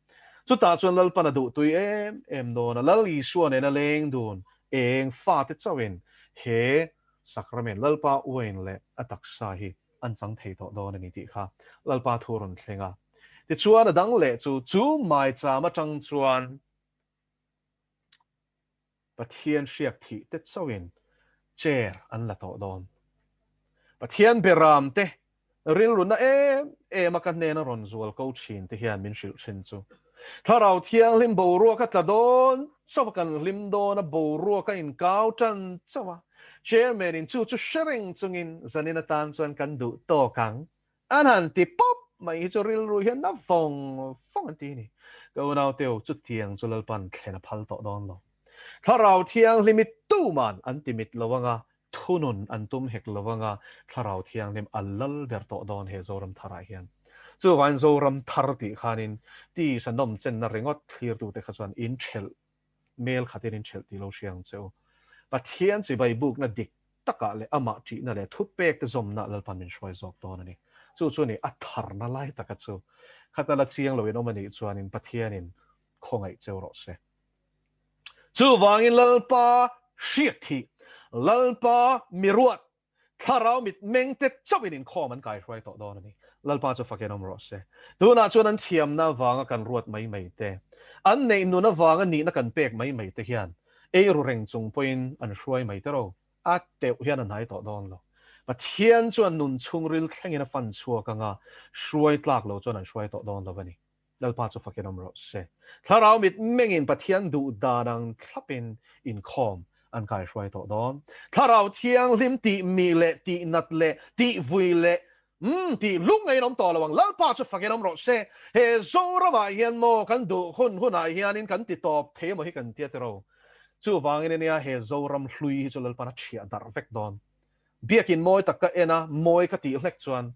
Chutah chuan Lalpan a duhtui em em dawn a, Lal Isua nena leng dun eng fate chauhin he sakramen Lalpa uain leh a taksa hi an chang thei tawh dawn a ni tih kha Lalpa thu rawn thleng a. Tichuan a dang leh chu chu maicham atang chuan Pathian hriak thih te chauhin chair an la tawh dawn. Pathian beram te rilru na em em a ka hnena rawn zual ko thin te hian min hrilh thin chu. Thlarau Thianghlim boruak a tla dawn chauh a kan hlim dawn a boruak a inkau tan chauh a Chairman in chu chu hre reng chungin zanin atan chuan kan duh tawk ang An han ti pawp mai hi chu rilru hian na vawng vawng an ti a ni. Ka unauteu, chutiang chu Lalpan thlen a phal tawh dawn lo. Thlarau Thianghlim i tuman an ti mit lo anga, thunun an tum hek lo anga, Thlarau Thianghlim a lal ber tawh dawn he Zoram tharah hian. Chuvangin Zoram thar tih khanin tisa nawmchenna ringawt thlirtute kha chuan in ṭhelh Mel khatin in ṭhelh tih lo hria ang che u. Pathian chibai bukna dik takah leh amah ṭihna leh thupek te zawmna Lalpan min hruai zawk dawn a ni. Chu chu ni a tharna lai taka chu. Khata la chiang loin awm a nih chuanin Pathianin khawngaih cheu rawh se. Chuvangin Lalpa hriat thih, Lalpa mi ruat, Thlarau mitmeng te chauhin inkhawm an kaihruai tawh dawn a ni. Lalpa chu fakin awm rawh se. Tunah chuan an thiamna avanga kan ruat mai mai te, an neih nun avanga nihna kan pek mai mai te hian eiru reng chung pawhin an hruai mai te ro. A teuh hian a hnai tawh dawn lo. Pathian chuan nun chhungril thlengin a fan chhuak anga hruai tlak lo chuan an hruai tawh dawn lo a ni. Lalpa chu fakin awm rawh se. Thlarau mit mengin Pathian duh dan ang thlapin inkhawm an kaihruai tawh dawn. Thlarau thianghlim tih mi leh tih nat leh tih vui leh umm tih lung ngeiin awm tawh lo ang. Lalpa chu fakin awm rawh se. He Zoramah hian maw kan duh hun hunah hianin kan ti tawp thei emaw hi kan tia tiro. Chuvangin ania he Zoram hlui hi chu Lalpan a chhiah darh vek dawn. Biakin mawi tak ka en a, mawi ka tih hlek chuan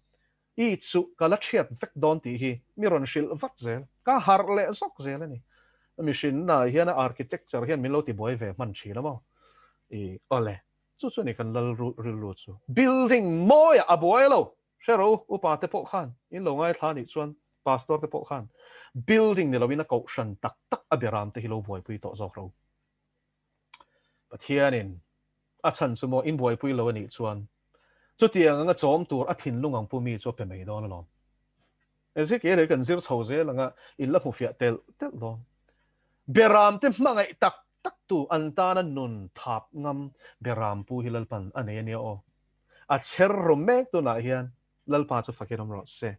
I chu ka la chhiat vek dawn tih hi mi rawn hrilh vat zel. Ka harh leh zawk zel a ni. Mihrinna hian a architecture hian min lo tibuai ve hman thin a maw? I awle, chu chu a ni kan lal rilru chu. Building mawiah a buai lo. Hre ro upa te pawh khan in lo ngaithla anih chuan pastor te pawh khan building ni loin a kohhran tak tak a beram te hi lo buaipui tawh zawk ro. Pathianin a chhan chu maw in buaipui lo a nih chuan chutiang anga chawm tur a thinlung ang pu mi chu a pe mai dawn alawm. Ezekiel hi kan zir chho zel anga in la hmu fiah telh telh dawn. Beram te hmangaih tak tak tu an tana nun thap ngam Beram pu hi Lalpan a nei a nia aw. A chher ru mek tunah hian Lalpa chu fakin awm rawh se.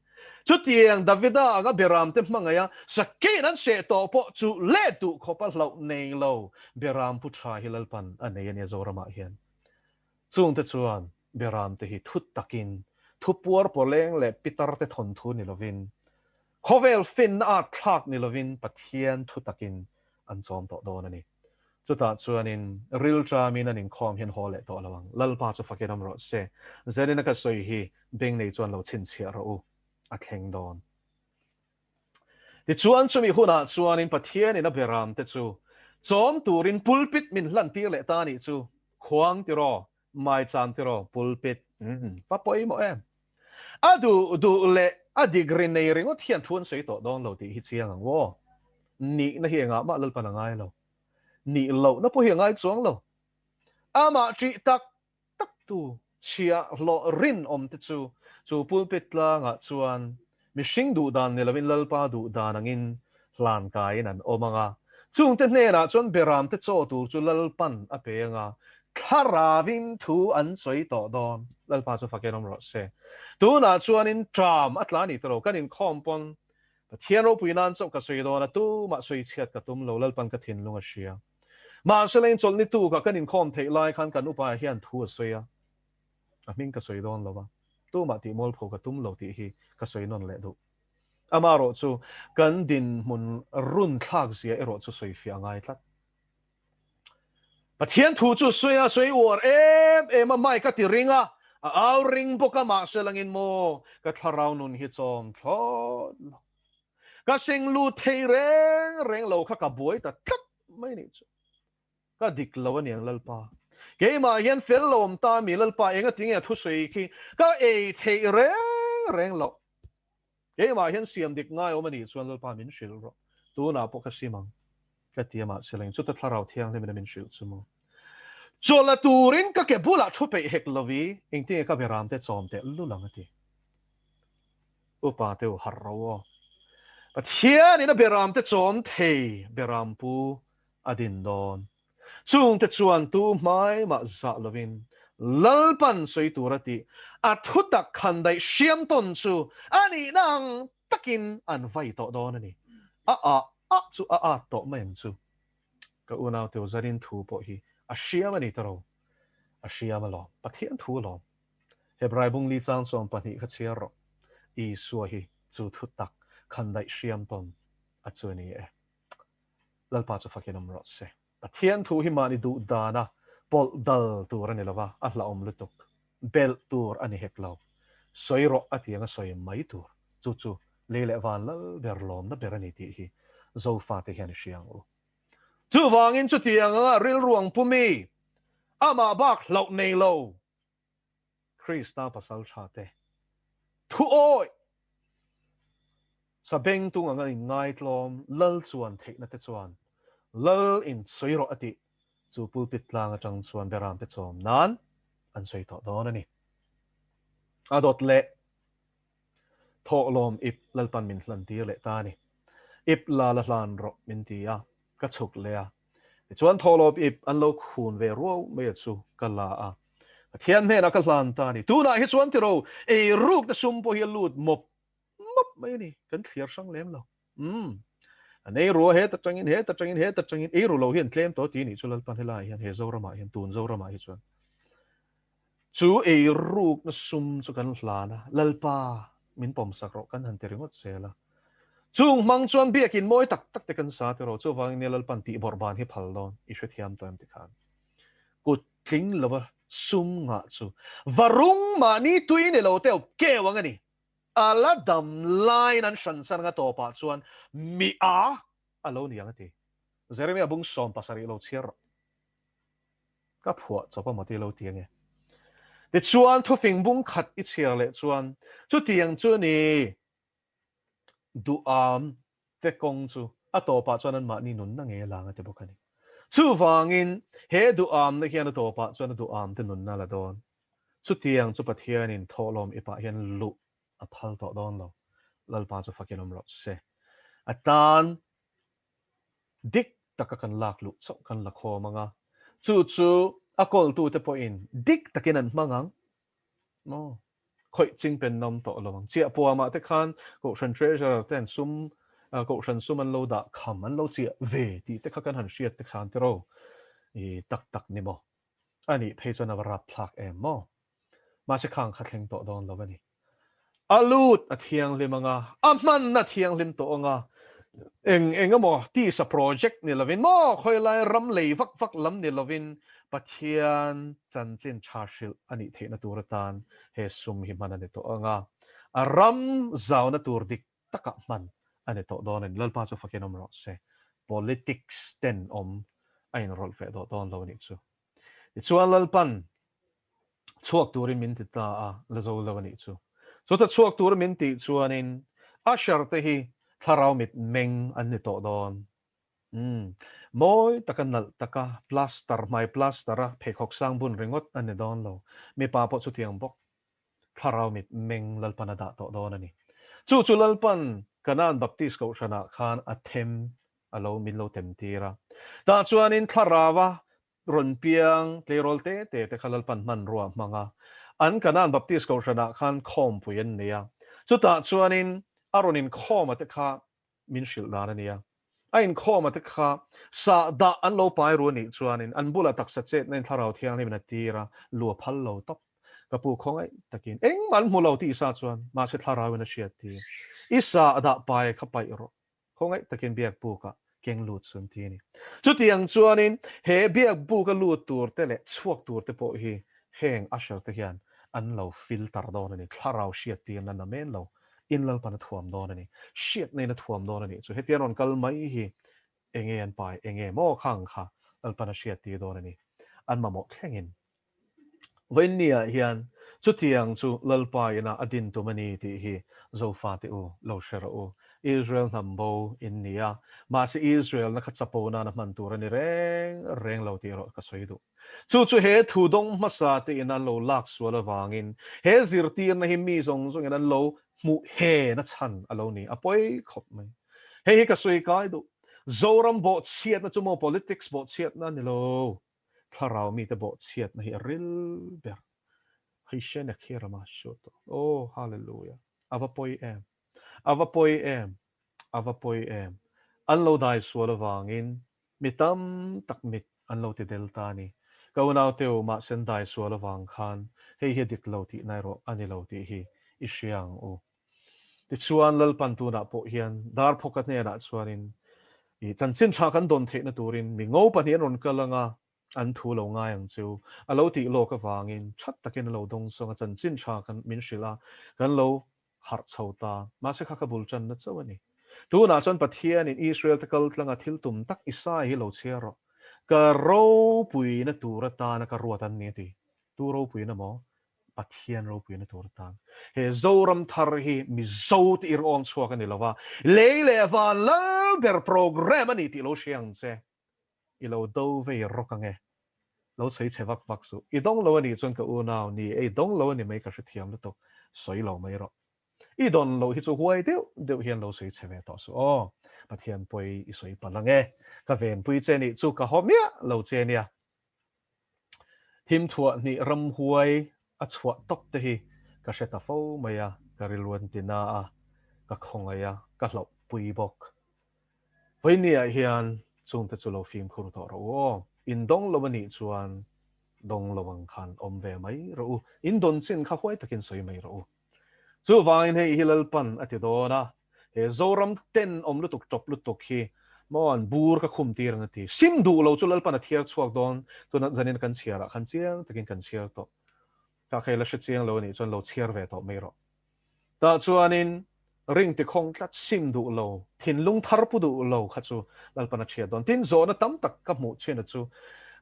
Chutiang Davida anga Beramte hmangaiha Sakein an seh tawh pawh chu let duh khawpa hlauh nei lo Beram pu tha hi Lalpan a nei a nia Zoramah hian. Chungte chuan Beramte hi thu takin, thu puar pawleng leh pitarte thawnthu ni lovin, Khawvel finna at thlak ni lovin Pathian thu takin an chawm tawh dawn a ni. Chutah chuanin rilṭamin an inkhawm hian haw leh tawh lo ang. Lalpa chu fakin awm rawh se. Zenina ka sawi hi beng nei chuan lo chhinchhiah rawh u, a thleng dawn. Tichuan chumi hunah chuanin Pathianin a beramte chu chawm turin pulpit min hlantir leh ta nih chu, khuang tiraw, maicham tiraw, pulpit, umm, va pawimawh em. A duh duh leh a degree nei ringawt hian thu an sawi tawh dawn lo tih hi chiang ang aw. Nihna hi engah mah Lalpan a ngai lo. Nih lohna pawh hi a ngai chuang lo. Amah ṭih tak tak tu chhiahhlawh rinawm te chu chu pulpit tlangah chuan mihring duh dan ni loin Lalpa duh dan angin hlan kaiin an awm ang a. Chungte hnenah chuan beramte chaw tur chu Lalpan a pe ang a, thlaravin thu an sawi tawh dawn. Lalpa chu fakin awm rawh se. Tunah chuanin ṭam a tla ni tawh lo, kan inkhawm pawn Pathian ropui nan chauh ka sawi dawn a, tumah sawi chhiat ka tum lo, Lalpan ka thinlung a hria. Mahsela inchawlhni tukah kan inkhawm theih lai khan kan upa hian thu a sawi a, a hming ka sawi dawn lo a, tumah tih mualpho ka tum lo tih hi ka sawi nawn leh duh. Amaherawh chu kan dinhmun run thlak zia erawh chu sawi fiah a ngai tlat. Pathian thu chu sawi a, sawi uar em em a, mic a ti ring a, a au ring bawk a, mahse langin maw ka thlarau nun hi chawm thlawt lo. Ka seng lut thei reng reng lo kha ka buai ta tlat mai nih chu. Ka dik lo aniang Lalpa. Keimah hian fel lo awm ta mi Lalpa enga tinge a thusawi khi ka ei theih reng reng loh. Keimah hian siam dik ngai awm anih chuan Lalpa min hrilh rawh. Tunah pawh ka sim ang. Ka ti a mahse leng chuta thlarau thianghlim in a min hrilh chu maw. Chawlh a turin ka ke bulah thu peih hek lo i engtinge ka beram te chawm teh lul ang a ti. Upa te u harh ro aw. Pathian in a beram te chawm thei beram pu a din dawn. Chungte chuan tu hmai mah zah lovin Lalpan sawi tur a tih a thutak khan daih hriam tawn chu a nihna ang takin an vai tawh dawn a ni. A ah ah chu a at tawh mai ang chu. Ka unau teu zarin thu pawh hi a hriam a ni ta ro. A hriam alawm. Pathian thu alawm. Hebrai bungli chang chuan pahnih kha chhiar rawh. Isua hi chu thutak khan daih hriam tawn a chu a ni e. Lalpa chu fakin awm rawh se. Pathian thu hi mahni duh dana pawlh dal tur a ni lova, a hlauhawm lutuk. Belh tur a ni hek lo. Sawi rawh a tiang a sawi mai tur. Chu chu lei leh van lal ber lawmna ber a ni tih hi Zofate hian i hria ang u. Chuvangin chutiang anga rilru ang pu mi, amah bak hlauh nei lo, Krista pasal tha te thu awih sa beng tung anga in ngaitlawm lal chuan theihna te chuan lal in sawi rawh a tih chu pulpit tlang atang chuan beram te chawm nan an sawi tawh dawn a ni. A dawt leh. Thawhlawm ip Lalpan min hlan tir leh ta a ni. Ip la la hlan rawh min ti a, ka chhuk leh a. Tichuan thawhlawm ip an lo khun ve ruau mai a chu ka la a. Pathian hnenah ka hlan ta a ni. Tunah hi chuan tiro eirukna sum pawh hi a lut mawp mawp mai a ni. Kan thliar hrang lem lo. Umm. An eiru a, heta tangin, heta tangin, heta tangin eiru lo hi an tlem tawh ti nih chu Lalpan helaiah hian he Zoramah hian tun Zoramah hi chuan chu eirukna sum chu kan hlan a, Lalpa min pawmsak rawh kan han ti ringawt zel a. Chung hmang chuan biakin mawi tak tak te kan sa tiraw, chuvangin nia Lalpan tih bawrh ban hi phal dawn i hrethiam tawh em tikhan kut tling lova sum ngah chu varung mahni tui ni lo teuh keu ang a ni. A la dam laiin an hran san anga tawpah chuan mi a a lo ni ang a ti. Jeremia bung 70 lo chhiar rawh. Ka phuah chawp a maw ti lo ti ange. Tichuan thufing bung khat i chhiar leh chuan chutiang chu ni duham te kawng chu a tawpah chuan anmahni nunna ngei a lang a ti bawk a ni. Chuvangin he duhamna hian a tawpah chuan a duham te nunna a la dawn. Chutiang chu Pathianin thawhlawm ipah hian luh a phal tawh dawn lo. Lalpa chu fakin awm rawh se. A tan dik taka kan lak luh chauh kan la khawm ang a, chu chu a kawltute pawhin dik takin an hmang ang maw? Khawih ching pen nawm tawh lo ang. Chiah puamah te khan Kohhran Treasurer ten sum Kohhran sum an lo dah kham, an lo chiah ve tih te kha kan han hriat te khan tiraw i tak tak ni maw? A nih phei chuan a va rapthlak em maw? Mahse khang kha thleng tawh dawn lo a ni. A lut a thianghlim ang a, a hmanna thianghlim tawh ang a, eng eng emaw tisa project ni lovin maw khawilai ram lei vak vak lam ni lovin Pathian chanchin tha hrilh a nih theihna tur atan he sum hi hman a ni tawh ang a, a ram zauna tur dik takah hman a ni tawh dawn a ni. Lalpa chu fakin awm rawh se. Politics ten awm a inrawlh ve dawh dawn lo a nih chu. Tichuan Lalpan chhuak turin min ti ta a, la zo lo a nih chu. Chuta chhuak tura min tih chuanin Asher te hi thlarau mit meng an ni tawh dawn. Umm, mawi taka nalh taka plaster, hmai plaster a pheikhawk sang bun ringawt a ni dawn lo. Mipa pawh chutiang bawk thlarau mit meng Lalpan a dah tawh dawn a ni. Chu chu Lalpan Kanaan Baptist Kohhranah khan a them a lo min lo tem tir a. Tah chuanin thlaraua rawn piang tleirawl te te te kha Lalpan hmanrua a hmang a. An Kanaan Baptist Kohhranah khan khawmpui an nei a. Chutah chuanin a rawn inkhawma te kha min hrilh dan a nia. A inkhawma te kha sahdah an lo pai ru a nih chuanin an bulah taksa chetna in Thlarau Thianghlimin a tir a, lu a phal lo tawp. Ka pu khawngaih takin engmah an hmu lo tih Isa chuan mahse Thlarauin a hriat tir. I sahdah pai kha paih rawh. Khawngaih takin biakbukah keng lut sun ti a ni. Chutiang chuanin he biakbuka lut tur te leh chhuak tur te pawh hi heng usher te hian an lo filter dawn a ni. Thlarau hriattirna namen lo in Lalpan a thuam dawn a ni. Hriatna in a thuam dawn a nih chu. Hetiang rawn kal mai hi enge an pai, enge maw khang kha Lalpan a hriattir dawn a ni. An mamawh thlengin. Vawiinniah hian chutiang chu Lalpa inah a din tum a ni tih hi Zofate u lo hre rawh u. Israel hnam bo in ni a, mahse Israel na kha chapo nana hman tur a ni reng reng lo tih erawh ka sawi duh. Chu chu he thu dawng hmasa te in an lo lak sual avangin he zirtirna hi mi zawng zawngin an lo hmuh he na chhan a lo ni a pawi khawp mai. Hei hi ka sawi kai duh. Zoram bawhchhiatna chu maw politics bawhchhiatna a ni lo. Thlarau mite bawhchhiatna hi a ril ber. Hei khi rama shoto. Oh, hallelujah. A va pawi em. A va pawi em. A va pawi em. An lo dai sual avangin mi tam tak mit an lo ti del ta a ni. Ka unaute u mahse dai sual avang khan hei hi a dik lo tih na erawh a ni lo tih hi i hria ang u. Tichuan Lalpan tunah pawh hian Darphawka hnenah chuanin i chanchin tha kan dawn theihna turin mi ngo pahnih an rawn kal anga an thu lo ngai ang chu a lo tih lawk avangin that takin a lo dawng sawng a, chanchin tha kan min hrilh a, kan lo harh chho ta. Mahse kha ka bul tanna chauh a ni. Tunah chuan Pathianin Israel te kal tlanga thil tum tak Isaiah hi lo chhiar rawh. Ka ropuina tur atana ka ruat an ni a ti. Tu ropuina maw? Pathian ropuina tur atan. He Zoram thar hi Mizo te ir awng chhuak a ni lo va, lei leh van lal ber program a ni tih lo hria ang che. I lo do vei rawk ang e. Lo sawi chhe vak vak suh. I dawng lo a nih chuan ka unau ni e, i dawng lo a ni mai ka hrethiam lutuk. Sawi lo mai rawh. I dawn loh hi chu huai deuh deuh hian lo sawi chhe ve tawh suh aw. Pathian pawi i sawi palh ang e. Ka venpui che nih chu ka haw miah lo che nia. Thim thuah hnih ramhuai a chhuah tawp te hi ka hre ta fo mai a, ka rilruan ti na a, ka khawngaih a, ka hlauhpui bawk. Vawinia hian chungte chu lo fimkhur tawh rawh u aw, in dawng lo a nih chuan dawng lo ang khan awm ve mai rawh u, in dawn chin kha huai takin sawi mai rawh u. Chuvangin hei hi Lalpan a ti dawn a, he Zoram ten awm lutuk tawp lutuk hi maw an bur ka khum tir ang a ti. Sim duh lo chu Lalpan a thiar chhuak dawn, tuna zanin kan chhiarah khan chiang takin kan chhiar tawh. Tah kha i la hre chiang lo a nih chuan lo chhiar ve tawh mai rawh. Tah chuanin ring ti khawng tlat sim duh lo, thinlung thar pu duh lo kha chu Lalpan a thiat dawn. Tin, zawhna tam tak ka hmuh chin a chu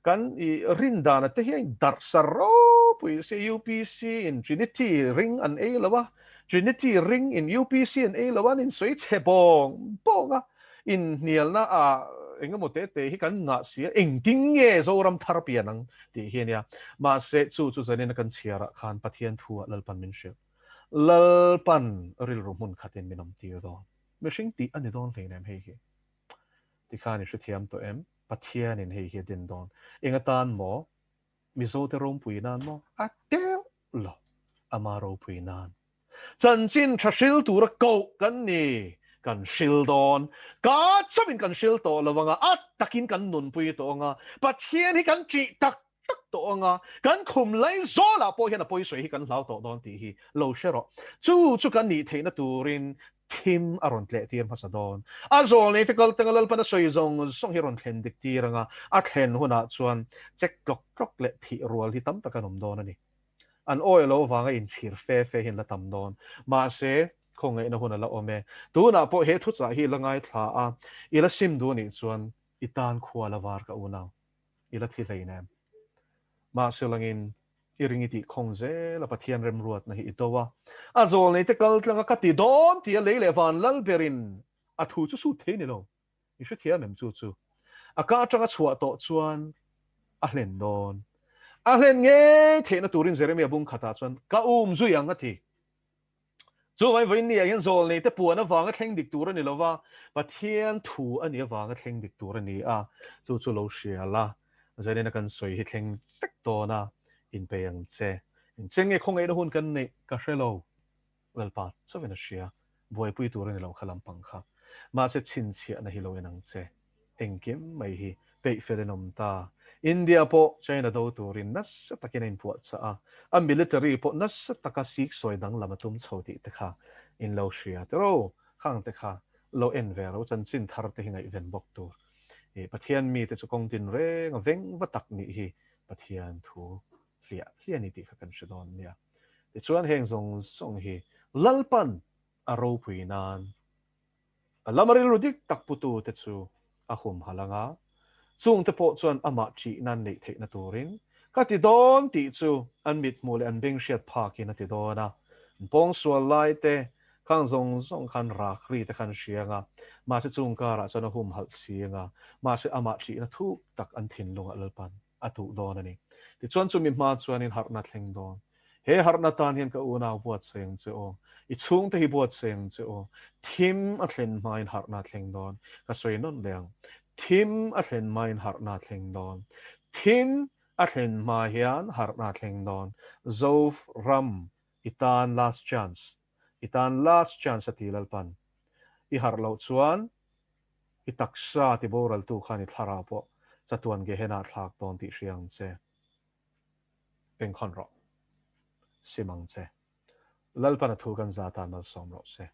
kan i rin dana te hi a in darh sar ropui si, UPC in Trinity ring an ei lo a, Trinity ring in UPC an ei lo a, an insawi chhe bawng bawng a, inhnialna ah eng emaw te te hi kan ngah si a, engtin nge Zoram thar pian ang tih hi a nia. Mahse, chu chu zanin a kan chhiarah khan Pathian thu ah Lalpan min hrilh. Lalpan rilru hmun khatin min awm tir dawn. Mihring tih a ni dawn hleinem hei hi. Tikhan i hrethiam tawh em? Pathianin hei hi a din dawn. Eng atan maw? Mizote ropui nan maw? A teuh lo. Ama ropui nan. Chanchin tha hril tura koh kan ni. Kan hril dawn. Ka chauhin kan hril tawh lo anga, a takin kan nunpui tawh anga, Pathian hi kan ṭih tak tak tawh anga, kan khum lai zawlah pawh hian a pawisawi hi kan hlau tawh dawn tih hi lo hre rawh. Chu chu kan nih theihna turin thim a rawn tleh tir hmasa dawn. A zawl nei te kal tanga Lalpan a sawi zawng zawng hi rawn thlen dik tir anga, a thlen hunah chuan chek tlawk tlawk leh thih rual hi tam tak an awm dawn a ni. An awi lo vanga inchhir fe fe hi an la tam dawn. Mahse, khawngaihna hun a la awm e. Tunah pawh he thuchah hi i la ngaithla a, i la sim duh anih chuan i tan khua la var ka unau. I la thi hleinem. Mahse langin i ring i tih khawng zel a Pathian remruatna hi i do a. A zawl nei te kal tlang a ka ti dawn ti a lei leh van lal berin a thu chu sut thei ni lo. I hrethiam em chu chu. A ka atanga chhuah tawh chuan a hlen dawn. A hlen ngei theihna turin Jeremia bung khatah chuan ka um zui ang a ti. Chuvangin vawiin ni ah hian zawlneite puan avanga thleng dik tur a ni lova, Pathian thu a nih avanga thleng dik tur a ni a, chu chu lo hria la, zanin a kan sawi hi thleng vek dawn a, inpei ang che. Engchen nge khawngaihna hun kan neih ka hre lo, Lalpa chauhin a hria, buaipui tur a ni lo kha lampang kha. Mahse chhinchhiahna hi lo en ang che. Engkim mai hi peih fel in awm ta. India pawh China do turin nasa takin a inpuahchah a, a military pawh nasa taka siksawi danglam a tum chho tih te kha in lo hria tiraw? Khang te kha lo en ve ro, chanchin thar te hi ngaihven bawk tur. Ih, Pathian mite chu kawng tin reng a veng va tak nih hi Pathian thu hliah hliah a ni tih kha kan hre dawn nia. Tichuan heng zawng zawng hi Lalpan a ropui nan A lama rilru dik tak putute chu a humhalh ang a, chungte pawh chuan amah ṭihna an neih theihna turin ka ti dawn tih chu an mithmuh leh an beng hriat phakin a ti dawn a. An pawngsual laite khang zawng zawng khan rak ri te khan hria ang a, mahse chung karah chuan a humhalh si ang a, mahse amah ṭihna thuk tak an thinlungah Lalpan a tuh dawn a ni. Tichuan chumi hma chuanin harhna thleng dawn. He harhna tan hian ka unau buatsaih ang che aw. I chhungte hi buatsaih ang che aw. Thim a thlen hmain harhna thleng dawn. Ka sawi nawn leh ang. Thim a thlen hmain harhna thleng dawn. Thim a thlen hma hian harhna thleng dawn. Zof ram i tan last chance. I tan last chance a ti Lalpan. I harh loh chuan I taksa ti boraltu khan i thlarau pawh chatuan Gehenna thlak dawn tih hria ang che. Bengkhawn rawh. Sim ang che. Lalpan a thu kan za tan malsawm rawh se.